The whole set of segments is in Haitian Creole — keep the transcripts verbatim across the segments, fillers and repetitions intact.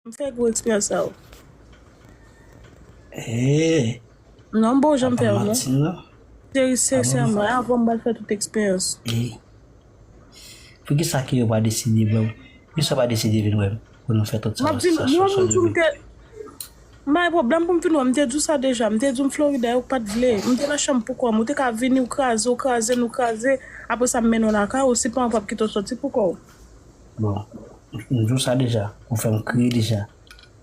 M fè gwo eksperyans sa yo. Eee. Non, m poko janm fè yo, non. Seri, sensèman, avan m pral fè tout eksperyans. Eee. Poukisa ke yo pa deside, bro? Poukisa yo pa deside vin wè m pou nou fè tout sa? M ap di, mwen, moun sou m te, m pa gen pwoblèm pou m vin wè, m te di w sa deja, m te di w m Florida, ou pa t vle, m te nan chanm pou kò m, ou te ka vini, ou kraze, ou kraze, nou kraze, apre sa m mennen w lakay ou, si pa w p ap kite w soti pou kò w. Bon, m di w sa deja, ou fè m kriye deja.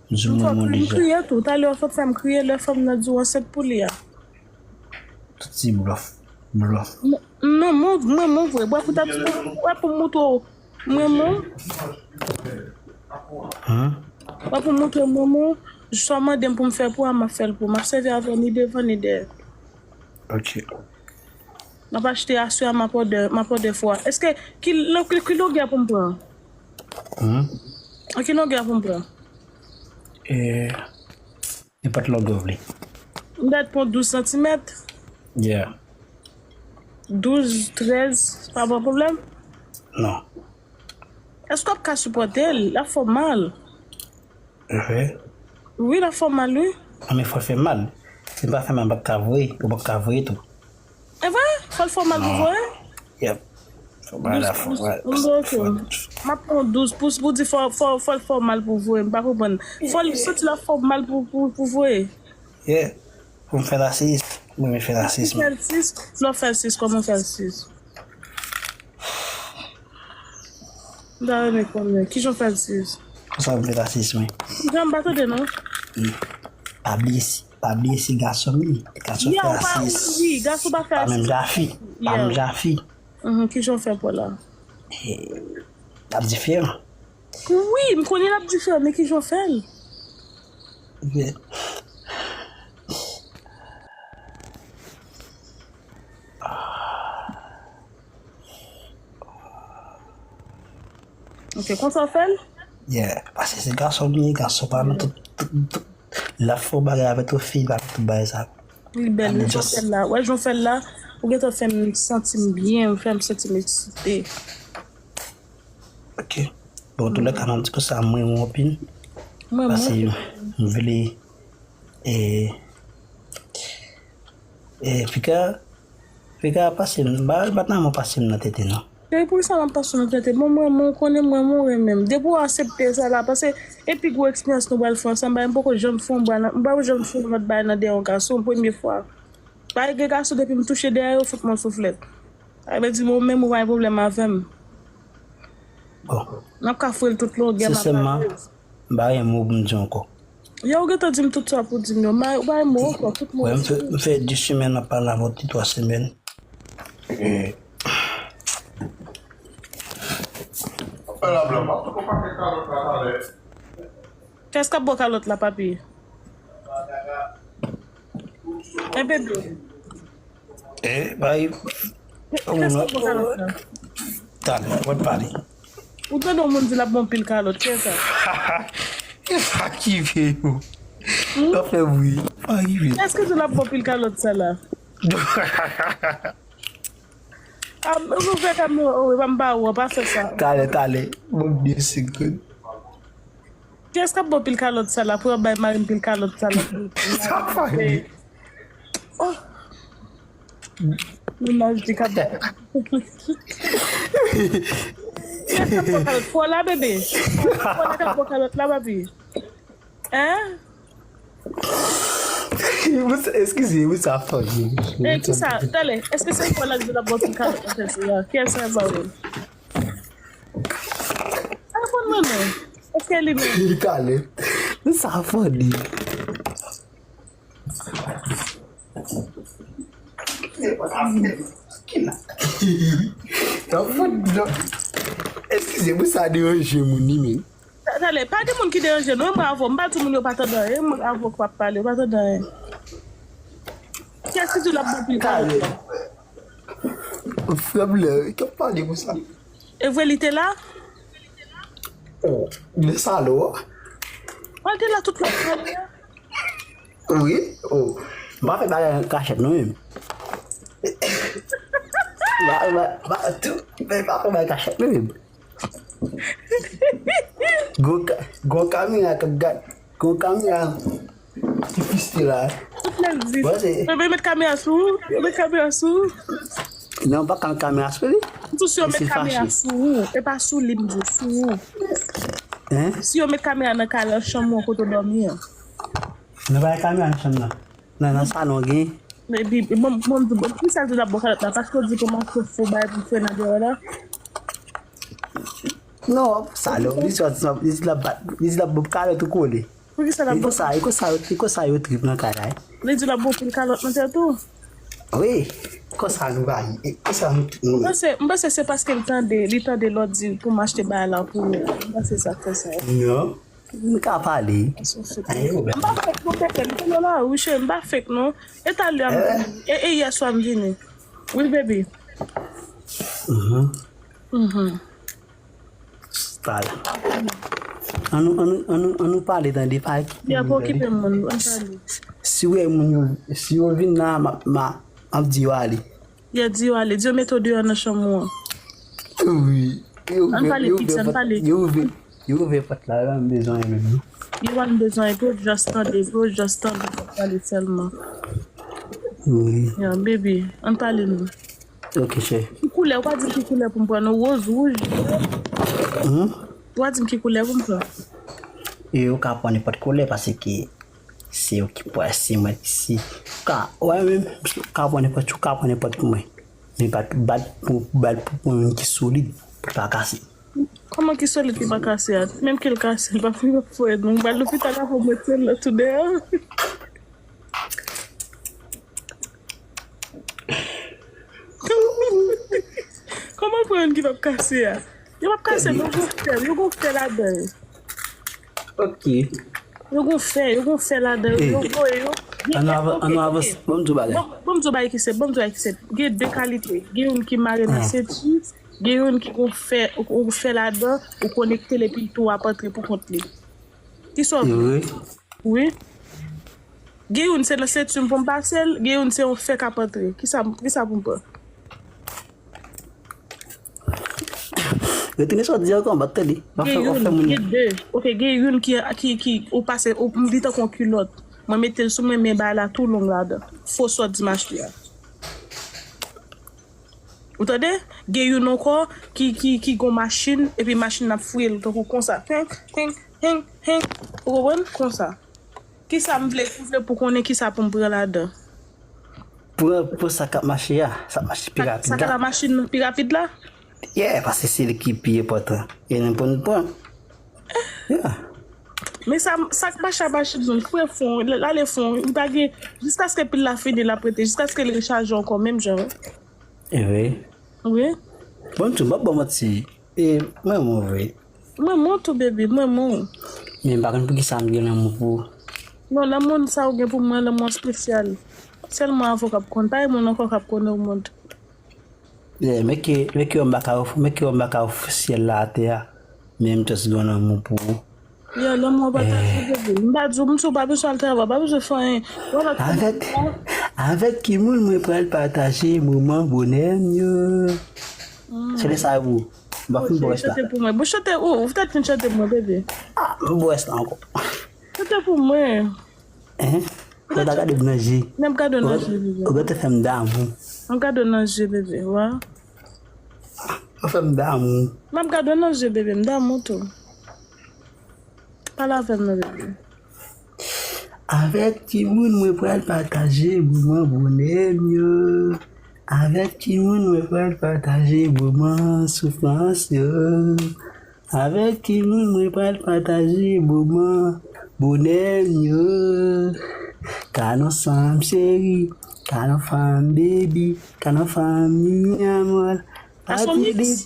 M di w m renmen w deja. M kriye tou, talè w fè m kriye lè fanm nan di w ansent pou li a. Tout se blòf, blòf. Non, mwen, mwen, mwen vre. Bwè pou ta, bwè pou m moutre w. Mwen, mwen. Bwè pou m moutre w, mwen, mwen. Sa w mande m pou m fè pou a, m ap fè l pou ou. M ap sèvi avè w ni devan ni dèyè. Ok. M ap achte aswè a, m ap òdè, m ap òdè fò a. Èske, ki, ki, ki longè pou m pran? Hmm? Ki longè pou m pran? Eh, Nenpòt longè w vle. M dèt pran douz santimèt. Yeah. Douz, trèz, pa ban pwoblèm? Non. Èske w ap ka sipòte l? L ap fè w mal. Wi, l ap fè w mal, wi. Anben, fò l fè mal. Si l pa fè mal, m p ap ka voye, ou p ap ka voye tou. E vre? Fò l fè w mal pou voye? Yep. Fò bagay la fò, m ap pran douz pous pou di fò, fò, fò l fè w mal pou voye. M pa konprann. Fò l santi l ap fè w mal pou, pou, pou voye. Yeah. Pou m fè l a sis. Mwen, m fè l a sis. Fè l sis. Lè w fè l sis, kòman w fè l sis? M ta renmen konnen. Kijan w fè l sis? Konsa m fè l a sis, wi. Jan m pa tande, non? Pa bliye si, pa bliye si gason m ye. Gason fè a sis. Wi, gason pa fè a sis. Pa menm jan fi. Pa menm jan fi. Mhm, kijan w fè pou la? L ap diferan. Wi, m konnen l ap diferan, men kijan w fè l? Ok, konsa w fè l? Yeah, paske se gason m ye, gason pa nan tout, tout, tout. L ap fè yon bagay avèk yon fi, l pa nan tout bagay sa. Li bèl, wi, jan w fè l la. Wè, jan w fè l la, ou gentan fè m santi m byen, ou fè m santi m eksite. Ok. Bon, antoulèka, m ap di konsa, m renmen w anpil. Mwen, mwen. Paske m vle, e, e, piga, piga pase m, ba, ba nan mwen pase m nan tete, non. E poukisa m ap pase w nan tete? Bon, mwen, mwen, ou konnen mwen, mwen renmen m. Depi w aksepte sa la, paske e pi gwo eksperyans nou pral fè ansanm, bagay m poko janm fè yon bagay nan, m poko janm fè yon lòt bagay nan dèyè yon gason, premye fwa. Bagay gen gason depi m touche dèyè yo, fout mwen souflèt. Sa vle di, bon, menm ou pa gen pwoblèm avè m. Bon. N ap ka foure l tout longè, m ap... Sensèman, m pa gen mo pou m di ankò. Yo, ou gentan di m tout sa pou di m yo. M pa, ou pa gen mo ankò, tout mo. Wè, m fè, m fè de semèn m ap pale avè w, de twa semèn. Kiyès k ap bò kalòt la, papi? Eh, bebe. Eh, bay. Kiyès k ap bò kalòt la? Talè, w ap pale. Ou tande yon moun di l ap bon pil kalòt, kiyès sa? Kiyès sa ki vye yo? Hmm? Yo fè bri. Pa rive. Kiyès ki di l ap bon pil kalòt sa la? Ah, ou fè kamera, oh, wi, pa m ba ou, pa fè sa. Talè, talè. Bon, byen segonn. Kiyès k ap bon pil kalòt sa la? Pou yo bay mari m pil kalòt sa la. Sa pa vre. Oh. Mennaj di k ap... Kiyès k ap bon kalòt? Fò la, bebe. Fò la k ap bon kalòt la, papi. Hein? Eskize, wi, sa fò. Eh, kisa? Talè, èske se fò la k di l ap bon pil kalòt nan tèt li a? Kiyès sa ba ou? Telefòn mwen non. Èske li menm? Li talè. Men sa funny. Sa funny, non. Eskize, pou sa deranje moun, li menm. Talè, pa gen moun ki deranje nou, e mwen avè w. M pa di moun yo pa tande anyen, e mwen avè w k ap pale, yo pa tande anyen. Kiyès ki di l ap bon pil kalòt? Frè m, lè, k ap pale konsa. E vre li te la? Oh, men sa lò. Al te la tout lòt lè. Wi, oh. M pa fè bagay an kachèt non menm. M pa, m pa, m pa, tou, m pa fè bagay kachèt non menm. Gon ka- gon kamera k ap gad. Gon kamera ki fiste la. Tout lè l di, Bon, se- yo met kamera sou ou, yo met kamera sou ou. Non, pa kal kamera sou li. M di si yo met kamera sou ou, e pa sou li, m di sou ou. Hein? Si yo met kamera nan kay la, chanm ou an kote w dòmi an. Nou pa gen kamera nan chanm nan. Nan, nan salon gen. Epi, bon, bon, bon, ki sa l di l ap bò kalòt la? Paske w di pou m achte fo bagay pou fè nan deyò la? Non, salon, li sòti, li di l ap bat, li di l ap bò kalòt ou kole. Pou ki sa l ap E bò konsa, e konsa, e konsa yo trip nan kay la, eh. Li di l ap bò pil kalòt nan tèt ou? Wi, konsa nou ba, e konsa nou, nou. M panse, m panse se paske li tande, li tande lòt di pou m achte bagay la pou ou. M panse sa k fè sa. Non. M ka pale. Aye, ou bèl. M pa fèk non, bebe, m tande la, wi, cheri, m pa fèk non. E talè a m vini. E, e yè swa m vini. Wi, baby. Mhm. Mhm. Talè. Ann nou, ann nou, ann nou, ann nou pale, tande, pa ki. Ya, pa okipe moun, ann pale. Si w wè moun yo, si yo vin la, m ap, m ap, m ap di yo ale. Yo di yo ale, di yo mete w deyò nan chanm ou an. Wi. Ann pale piti, ann pale. Yo ouvè, yo ouvè pòt la, yo pa bezwen menm non. Yo pa bezwen, pou yo just tande, pou yo just tande, pou yo pale sèlman. Wi. Ya, baby, ann pale non. Ok, chè. Ki koulè, ou pa di m ki koulè pou m pran non, woz, wouj. Hmm? Ou pa di m ki koulè pou m pran. E ou ka pran nenpòt koulè, paske Se yo ki pwese mwen si. Ka, wè menm, ka pran nenpòt, ka pran nenpòt pou mwen. Men bat, bat pou, bat pou, pou mwen ki solid, pou pa kase. Kòman ki solid ki pa kase a? Menm ke l kase, l pa pou yo fè non. Ba lopital la pou mete l la tou deyò. Kòman pran youn ki p ap kase a? Yo p ap kase, men yo gon fè, yo gon fè ladan yo. Ok. Yo gon fè, yo gon fè ladan yo. Yo voye yo. Ann avan, ann avanse. Ban m di w bagay. Ban m di w bagay ki se, ban m di w bagay ki se. Gen de kalite. Gen youn ki mare nan senti, gen youn ki gon fè, ou fè ladan, ou konekte l epi l tou ap antre pou kont li. Ki sa w vle? Wi. Gen youn se nan senti m pou m pase l, gen youn se yon fè k ap antre. Kisa, kisa pou m pran? Retounen sa w di ankò, m pa t tande. W ap fè, w ap fè moun. Gen de. Ok, gen youn ki, ki, ki, ou pase, ou, li tankou yon kilòt. Mwen mete l sou mwen, men bagay la tou long ladan. Fo sa w di m achte a. Ou tande? Gen youn ankò ki, ki, ki gon machin, epi machin nan ap fouye l tankou konsa. Henk, henk, henk, henk. Ou konprann? Konsa. Kisa m vle, m vle pou konnen kisa pou m pran ladan. Pran, pran sa k ap mache a, sa k mache pi rapid la. Sa k ap machin pi rapid la? Yeah, paske se li ki pi enpòtan. E nou pou n pran. Yeah. Men sa, sa k mache a machin zòn, fre fon, l ale fon, li pa gen, jiskaske pil la fini, l ap rete, jiskaske l rechaje ankò, menm jan. E vre. Wi. Bon, tou, m ap ba w manti. E, mwen renmen w vre. Mwen renmen w tou, baby, mwen renmen w. Men m pa konn poukisa m gen lanmou pou ou. Non, lanmou sa ou gen pou mwen, lanmou espesyal. Sèlman avè w k ap konn, pa gen moun ankò k ap konnen o mond. Yeah, men ke, men ke m pa ka ofri, men ke m pa ka ofri syèl la atè a. Men m just gen lanmou pou ou. Yo, lanmou an pataje, bebe. M pa di w, m si w pa bezwen al travay, w pa bezwen fè anyen. Avèk, avèk ki moun mwen pral pataje moman bonè m yo? Se lè sa yo pou ou. M pa fin bwès la. Chante pou mwen. Bon, chante, ou, ou t ap fin chante pou mwen, bebe. Ah, m bwès la ankò. Chante pou mwen. Hein? Ou ta gade m nan je. Men m gade w nan je, bebe. Ou gade fè m damou. M gade w nan je, bebe, wa. Ou fè m damou. M ap gade w nan je, bebe, m damou tou. Pale avè m non, bebe. Avèk ki moun mwen pral pataje moman bonè m yo? Avèk ki moun mwen pral pataje moman soufrans yo? Avèk ki moun mwen pral pataje moman bonè m yo? Ka nan sanm cheri, ka nan fanm baby, ka nan fanm mi amor. Sa se yon mix?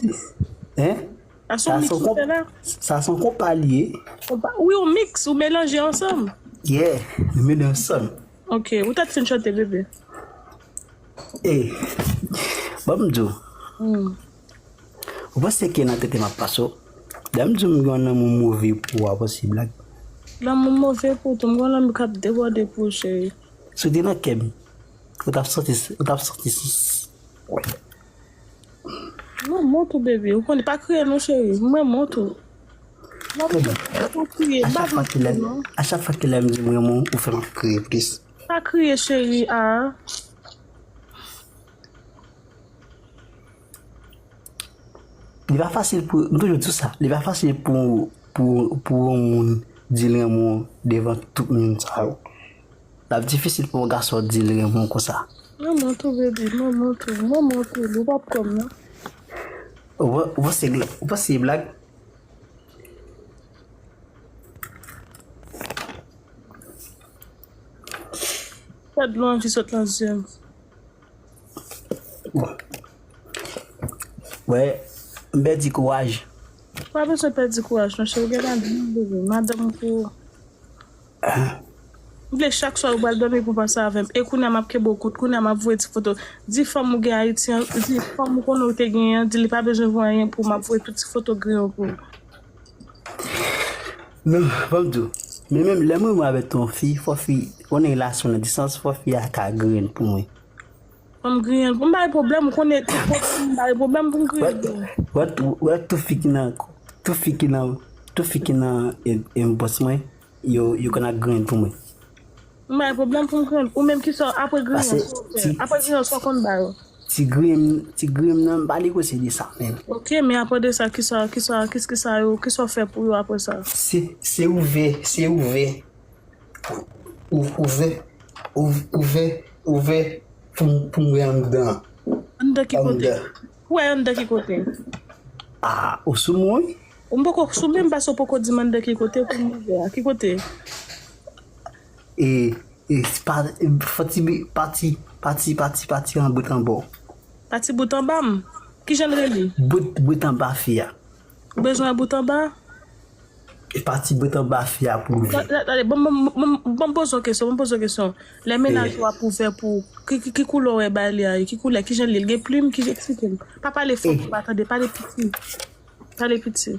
Hein? Sa se yon mix ou fè la? Sa se yon konpa li ye. Konpa, wi, yon mix, ou melanje ansanm. Yeah, nou mele ansanm. Ok, ou t ap fin chante, bebe. Eh, ban m di w. Hmm. Ou panse ke nan tete m ap pase w? Lè m di w m gen yon lanmou move pou ou, a panse blag. Lanmou move pou ou tou, m gen yon lanmou k ap debòde pou ou, cheri. Si w te nan kè m, ou t ap santi, ou t ap santi. Mwen renmen w tou, baby. Ou konnen, pa kriye non, cheri. Mwen renmen w tou. Trè byen. Pa kriye, a chak fwa ki lè, a chak fwa ki lè m di m renmen w, ou fè m ap kriye plis. Pa kriye, cheri, a. Li pa fasil pou, m toujou di w sa, li pa fasil pou, pou, pou yon moun di l renmen w devan tout moun sa yo. L ap difisil pou yon gason di l renmen w konsa. Manman tou, bebe, manman tou, manman tou, ou p ap kòm non. Ou pa, ou panse, ou panse e blag? Gad dlo an ki sot nan zye m. Bon. Wè, m pèdi kouraj. Pa bezwen pèdi kouraj, non, cheri, ou gen madanm, bebe. Madanm pou ou. M vle chak swa ou pral dòmi pou w pase avè m. E kounye a m ap kenbe w kout, kounye a m ap voye ti foto. Di fanm ou gen Ayiti an, di fanm ou konnen ou te genyen an, di li pa bezwen voye anyen pou w, m ap voye tout ti foto griyen w pou ou. Non, ban m di w. Men menm lè mwen, mwen avèk yon fi, fò fi, konnen relasyon nan distans, fò fi a ka griyen pou mwen. Fò m griyen l pou m bay pwoblèm, ou konnen tout pwoblèm, m bay pwoblèm pou m griyen l pou mwen. Wè, wè, wè, tout fi ki nan, tout fi ki nan, tout fi ki nan inbox mwen, yo, yo konn ap griyen l pou mwen. M bay pwoblèm pou m griyen l. Ou menm kisa, apre griyen, sa w fè? Apre griyen, sa w konn ba yo? Ti griyen, ti griyen nan, m pa negosye de sa menm. Ok, men apre de sa, kisa, kisa, kisa, kisa yo, kisa w fè pou yo apre sa? Se, se ouvè, se ouvè. Ou, ouvè, ou, ouvè, ouvè pou, pou m wè anndan. Anndan ki kote? Ou wè anndan ki kote? Ah, ou sou mwen? Ou m poko sou menm paske ou poko di m anndan ki kote pou m ouvè a. Ki kote? E, e, pa, e, fò ti bi-, pati, pati, pati, pati an bout anba w. Pati bout anba m? Kijan l rele? Bout, bout anba fi a. Ou bezwen bout anba? E pati bout anba fi a pou ou. Tande, ban m poze w kesyon, ban m poze w kesyon. Lè mennaj ou ap ouvè pou ou, ki, ki, ki koulè w wè bay li a ye? Ki koulè? Kijan li ye? L gen plim? Ki, eksplike m. Pa pale fò pou m pa tande. Pale piti. Pale piti.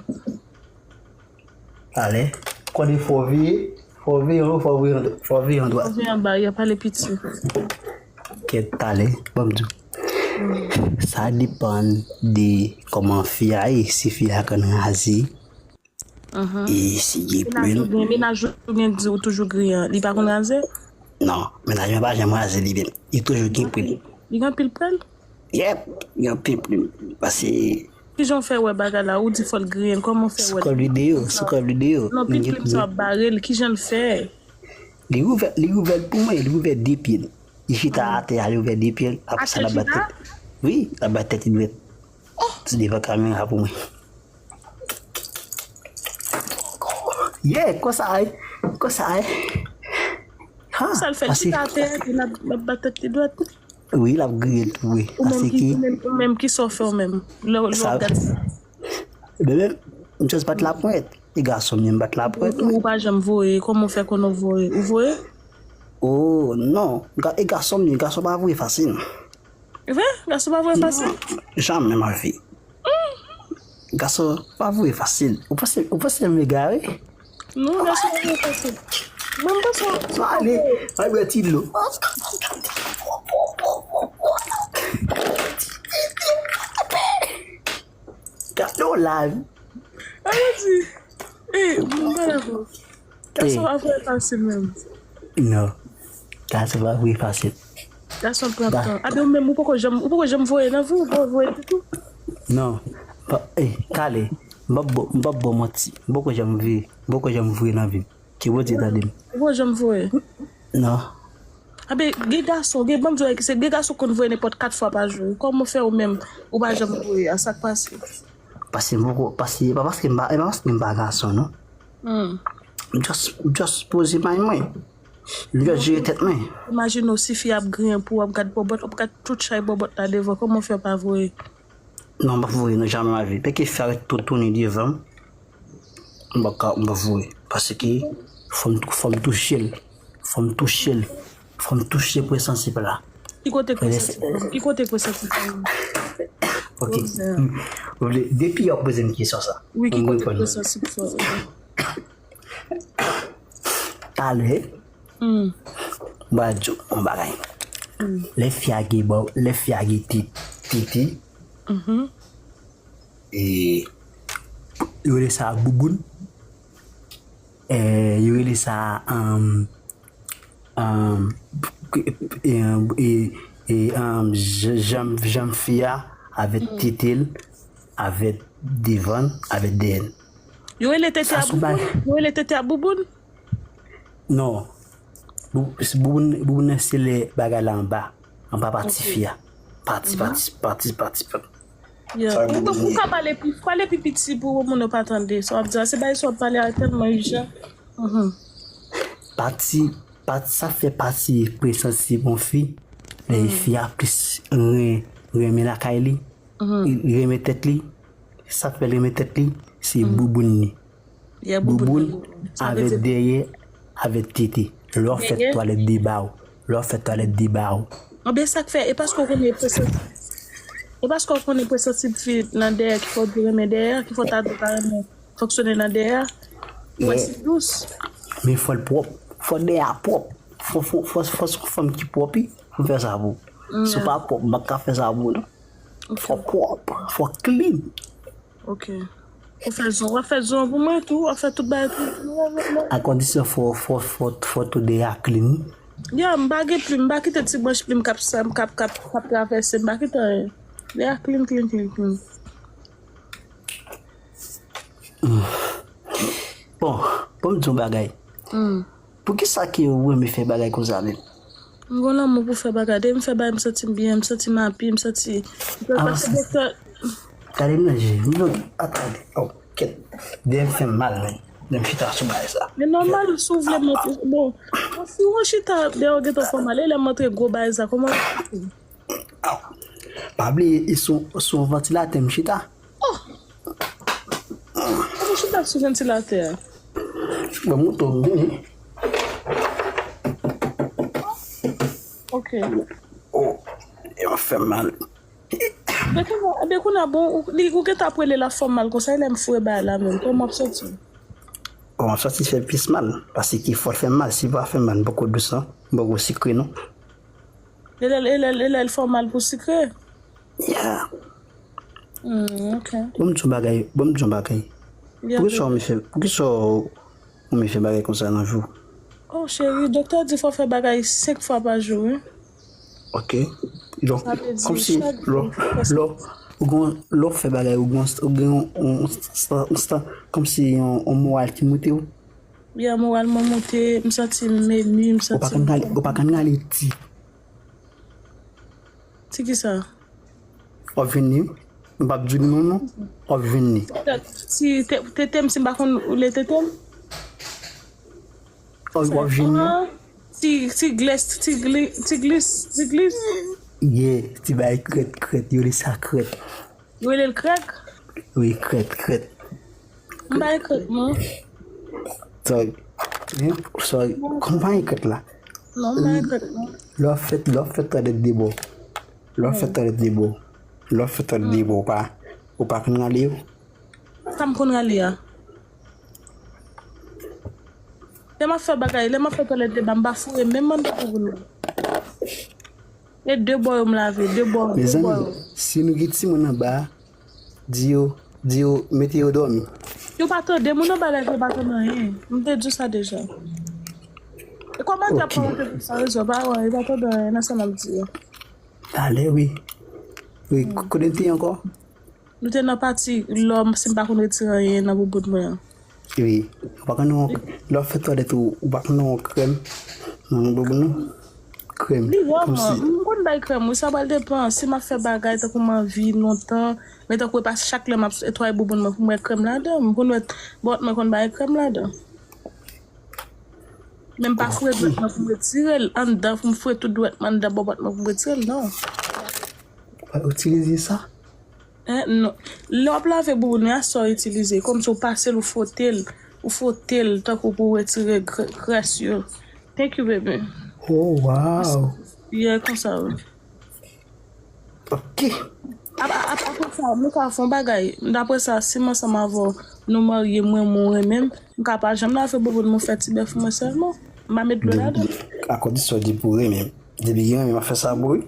Talè. Konnen fò veye, fò veye anwo, fò veye an, fò veye andwat. Fò veye anba, ya pale piti. Kèt talè, ban m di w. Sa depann de kòman fi a ye, si fi a konn raze. E si gen plim. Mennaj ou gen, mennaj ou gen di ou toujou griyen, li pa konn raze? Non, mennaj mwen pa janm raze li menm. Li toujou gen plim. Li gen anpil plim? Yep, li gen anpil plim. Paske Kijan w fè wè bagay la? Ou di fò l griyen l. Kòman w fè wè l? Sou kòl videyo, sou kòl videyo. Non, pil plim sa w ap bare l. Kijan l fè? Li ouvè, li ouvè l pou mwen, li ouvè de pye l. Li chita atè a, li ouvè de pye l. Apre sa, l ap bat tèt. Wi, l ap bat tèt li dwèt. Ti devan kamera pou mwen. Yeah, konsa, wi. Konsa, wi. Sa l fè l chita atè a, epi l ap, l ap bat tèt li dwèt. Wi, l ap griyen l tou, wi. Ou menm ki, ou menm, ou menm ki sa w fè ou menm? Lè, lè w ap gade sa. Bebe, m just bat lapwent. E gason m, m bat lapwent, wi. Ou pa janm voye, kòman w fè konnen w voye? Ou voye? Oh, non. Ga-, e gason m, gason pa voye fasil. Vre? Gason pa voye fasil? Non, jamè nan vi. Gason pa voye fasil. Ou panse, ou panse m egare? Non, gason pa voye fasil. Mwen, m panse w. Sa ale, al bwè ti dlo. Gade w la. An di, e, m pa dakò. Gason pa voye fasil menm. Non. Gason pa voye fasil. Gason pran tan. Abe ou menm, ou poko janm, ou poko janm voye nan vi w, ou poko voye ditou? Non. Pa, e, Kale, m p ap ba w, m p ap ba w manti. M poko janm voye, m poko janm voye nan vi m. Ke Bondye tande m. Ou poko janm voye? Non. Abe, gen gason, gen, ban m di w, se gen gason konn voye nenpòt kat fwa pa jou. Kòman w fè ou menm, ou pa janm voye, a sa k pase? Paske m poko, paske, pa paske m pa, e pa paske m pa gason, non. M just, m just poze may mwen. M just jere tèt mwen. Imajine w si fi ap griyen pou w, ap gad bòbòt, ap gad tout chay bòbòt la devan, kòman w fè pa voye? Non, m p ap voye, non, jamè nan vi. Peke fi a ret tou tounen devan m. M p ap ka, m p ap voye. Paske fò m, fò m touche l. Fò m touche l. Fò m touche presansib la. Ki kote presansib la? Ki kote presansib la? Ok. Ou vle, depi w ap poze m kesyon sa. Wi, ki kote presansib la? Talè, m pral di w yon bagay. Lè fi a gen bò, lè fi a gen ti, tete, e, yo rele sa bouboun. eh, yo rele sa, um, um, e, e, e, um, jan, jan, janm fi a avèk tete l, avèk devan l, avèk dèyè l. Yo rele tete a bouboun? Yo rele tete a bouboun? Non. Bou- se bouboun, bouboun nan se lè bagay la anba. Anba pati fi a. Pati, pati, pati, pati, pati. Ou ka pale pi, pale pi piti pou moun yo pa tande. Sa w ap di a, se bagay sa w ap pale a tèlman ijan. Pati, pati, sa fè pati presansib yon fi. Lè fi a plis ren, renmen lakay li, li renmen tèt li, sa fè l renmen tèt li, se bouboun li. Bouboun avèk dèyè, avèk tete. Lè w fè twalèt deba w, lè w fè twalèt deba w. Anben sa k fè, e paske w konnen presansib, e paske w konnen presansib fi nan dèyè ki fè w di renmen dèyè, ki fè w ta di w ta renmen fonksyone nan dèyè. Ou wè se dous. Men fò l pwòp, fò dèyè a pwòp. Fò, fò, fò, fò se yon fanm ki pwòp wi pou fè sa pou ou. Si w pa pwòp, m pa ka fè sa pou ou non. Fò pwòp, fò clean. Ok. Ou fè zon, w ap fè zon pou mwen tou, w ap fè tout bagay pou mwen. A kondisyon fò, fò, fò, fò tou de a clean. Ya, m pa gen plim, m pa kite ti branch plim k ap, k ap, k ap, k ap travèse, m pa kite anyen. De a clean, clean, clean, clean. Bon, bon, m di yon bagay. Poukisa ke ou renmen fè bagay konsa menm? M gon lanmou pou fè bagay. Depi m fè bagay, m santi m byen, m santi m api, m santi. Paske doktè. Gade m nan je, m bloke. Atande. Oh, kèt. Dèyè m fè m mal, men. Lè m chita sou bagay sa. Men nòmal, si w vle montre. Bon, si w chita, dèyè w gentan fè w mal. E lè m montre gwo bagay sa, kòman w ap santi w? Pa bliye, e sou, sou yon vantilatè m chita. Oh! Ou chita sou vantilatè a? Mwen monte w vini. Ok. Oh, e w ap fè m mal. Ebyen kounye a, ebyen kounye a, bon, ou, li, ou gentan ap rele l ap fè w mal konsa, e lè m foure bagay la menm, kòman w ap santi w? Bon, m ap santi fè plis mal, paske fò l fè m mal, si l pa fè m mal, m poko dous non, m poko sikre non. E lè, e lè, e lè l fè w mal pou sikre? Yeah. Hmm, ok. Bon, m di yon bagay, bon, m di yon bagay. Poukisa w renmen fè, poukisa w renmen fè bagay konsa nan vi w? Oh, cheri, doktè di fò w fè bagay senk fwa pa jou, wi. Ok. Donk, kòmsi lè, lè, ou gon, lè w fè bagay, ou gon, ou gen yon, yon, yon, yon, kòmsi yon, yon moral ki moute w. Yeah, moral mwen moute, m santi m meni, m santi m. Ou pa konn rale, ou pa konn rale ti. Ti kisa? W ap vin li. M p ap di w non, non. W ap vin li. Ti te-, tete m, si m pa konn woule tete m? W ap vin li. Ti, ti glis, ti gli-, ti glis, ti glis. Yeah, ti bay krèt, krèt, yo rele sa krèt. Yo rele l krèk? Wi, krèt, krèt. M pa gen krèk, non. Sorry. Hein? Sorry. Kòm pa gen krèk la. Non, m pa gen krèk, non. Lè w fè, lè w fè twalèt de bò. Lè w fè twalèt de bò. Lè w fè twalèt de bò, ou pa, ou pa konn rale yo? Sa m konn rale a? Lè m ap fè bagay, lè m ap fè twalèt de bò, m pa foure menm anndan pou moun nan. E de bò yo m lave, de bò, de bò yo. Mezanmi, si nou gen timoun anba a, di yo, di yo, mete yo dòmi. Yo pa tande, moun anba la yo pa tande anyen. M te di w sa deja. E kòmantè ap kòmante pou sa rezon, pa wè, yo pa tande anyen nan sa m ap di yo. Talè, wi. Wi, kote n te ye ankò? Nou te nan pati lè w, si m pa konn retire anyen nan bouboun mwen an. Wi. Ou pa konn yon, lè w fè twalèt ou, ou pa konn yon krèm nan bouboun ou? Krèm. Li wè mwen, m konn bay krèm, wi, sa pral depann. Si m ap fè bagay, tankou m anvi lontan, men tankou e pa chak lè m ap netwaye bouboun mwen pou m wè krèm ladan. M konn wè bòbòt mwen konn bay krèm ladan. Men m pa foure dwèt mwen pou m retire l anndan, pou m foure tout dwèt mwen anndan bòbòt mwen pou m retire l, non. Ou pa itilize sa? Hein, non. Lè w ap lave bouboun nan, sa w itilize. Kòmsi w pase l, ou fwote l. Ou fwote l tankou pou w retire gr-, grès yo. Thank you, baby. Oh, wow. Yeah, konsa, wi. Ok. Ap-, ap-, apre sa, nou ka fè yon bagay. Dapre sa, si m ansanm avè w, nou marye, m renmen w, ou renmen m, m ka pa janm lave bouboun mwen, fè ti bèf mwen sèlman. M pa met dlo ladan. A kondisyon depi w renmen m. Depi gen renmen m ap fè sa pou ou.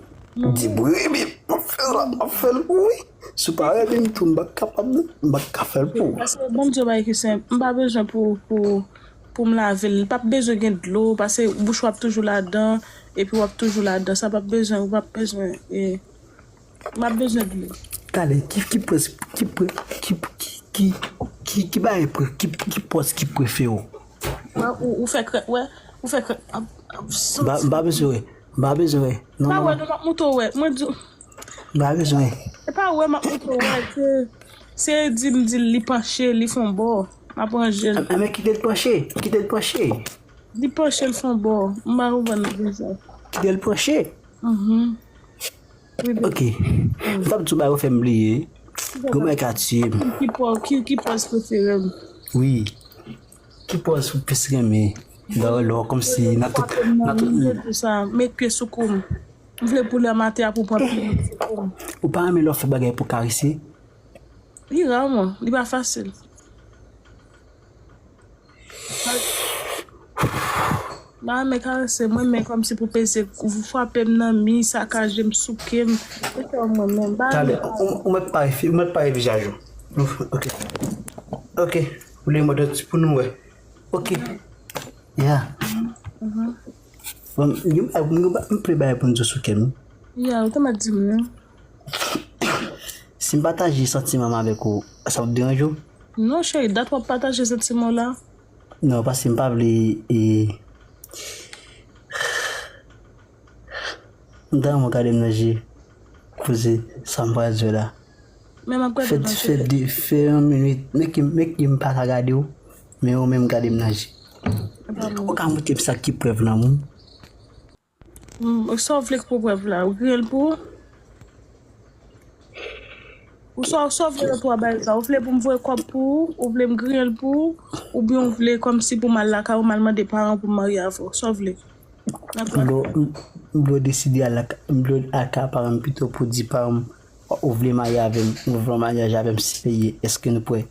Depi w renmen m ap fè sa, m ap fè l pou ou wi. Si w pa renmen m tou, m pa kapab non. M pa ka fè l pou ou. Paske bon, m di w bagay ki senp. M pa bezwen pou, pou, pou m lave l. Li p ap bezwen gen dlo, paske bouch ou ap toujou ladan, epi w ap toujou ladan. Sa p ap bezwen, ou p ap bezwen, e, m ap bezwen dlo. Talè, ki, ki pwès, ki pwè, ki, ki, ki, ki, ki bagay pwè, ki, ki pwès ki pwefere w? Wè, ou, ou fè krè, wè, ou fè krè, ap, ap M pa, m pa bezwen wè, m pa bezwen wè. Non, Pa non, wè, non. Non, m ap montre w wè. Mwen di, M pa bezwen wè. E pa wè, m ap montre w wè, se, se di m di l li panche, li fon bò. M ap ranje l. A, a, men kite l panche, kite l panche. Li panche, l fon bò. M pa konprann li konsa. Kite l panche. Mhm. Wi, Ok. M t ap di w bagay ou fè m bliye. Gwo bagay ka tiye m. Ki pò, ki, ki pòz prefere m? Wi. Ki pòz ou plis renmen? Lè w, lè w kòmsi nan tout, nan tout. Tout sa, met pye sou kou m. M vle pou lè maten ap ou pran pye sou kou m. Ou pa renmen lè w fè bagay pou karese? Li ra mwen, li pa fasil. M pa renmen karese, mwen renmen kòmsi pou peze, frape m nan mi, sakaje m, souke m. Se sa mwen renmen, m pa Talè, renmen. Ou, ou mèt pa refi-, ou mèt pa revize a jou. Ok. Ok. Ou le mòd ti pou nou wè. Ok. Yeah. Mhm. Bon, m, m, m, m ple bagay pou n di w sou kè m. Yeah, ou te mèt di m, non. Si m pataje santiman m avèk ou, sa ap deranje w? Non, cheri, dat w ap pataje santiman w la. Non, paske m pa vle, e, m ta renmen w gade m nan je, koze sa m pral di w la. Men m ap gade w nan je. Fè, fè de, fè yon minit, men ke, men ke m pa ka gade w, men ou menm gade m nan je. Ou ka montre m sa ki prèv lanmou? Mm, sa w vle k pou prèv la? Ou griyen l pou ou? Ou sa, sa w vle nan twa bagay sa? Ou vle pou m voye kòb pou ou? Ou vle m griyen l pou ou? Oubyen ou vle kòmsi pou m al lakay ou, m al mande paran pou m marye avè w? Sa w vle? M vle, m, m vle w deside al lakay, m vle al lakay paran m pito pou di paran m ou vle marye avè m, ou vle yon maryaj avè m, si se ye, èske nou prè?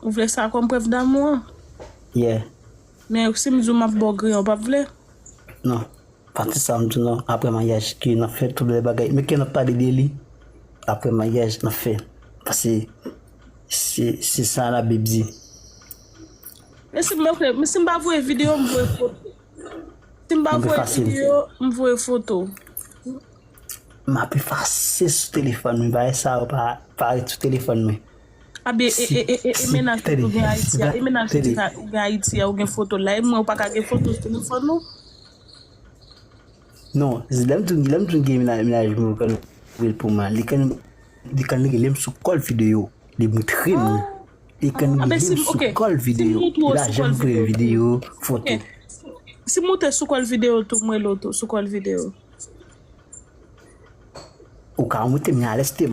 Ou vle sa kòm prèv damou an? Yeah. Men si m di w m ap ba w griyen, ou p ap vle? Non. Pati sa m di w non, apre maryaj ke n ap fè tout lè bagay. Men ke n ap pale de li. Apre maryaj, n ap fè. Paske se, se sa Labib di. Men si m, ok, men si m pa voye videyo, m voye foto. Si m pa voye videyo, m voye foto. M ap efase sou telefòn mwen, bagay sa yo pa, pa ret sou telefòn mwen. Abyen, e, e, e, e, e mennaj ou gen Ayiti a, e mennaj ou gen Ayiti a, ou gen foto la, e mwen ou pa ka gen foto sou telefòn ou? Non, lè m di, lè m di gen mennaj, mennaj mwen, ou konn, pou mwen, li konn, li konn, li gen lè m sou kòl videyo, li montre m. Li konn gen lè m sou kòl videyo. Li pa janm voye videyo, foto. Si m monte sou kòl videyo tou, m rele w tou, sou kòl videyo. Ou ka monte m alèz te.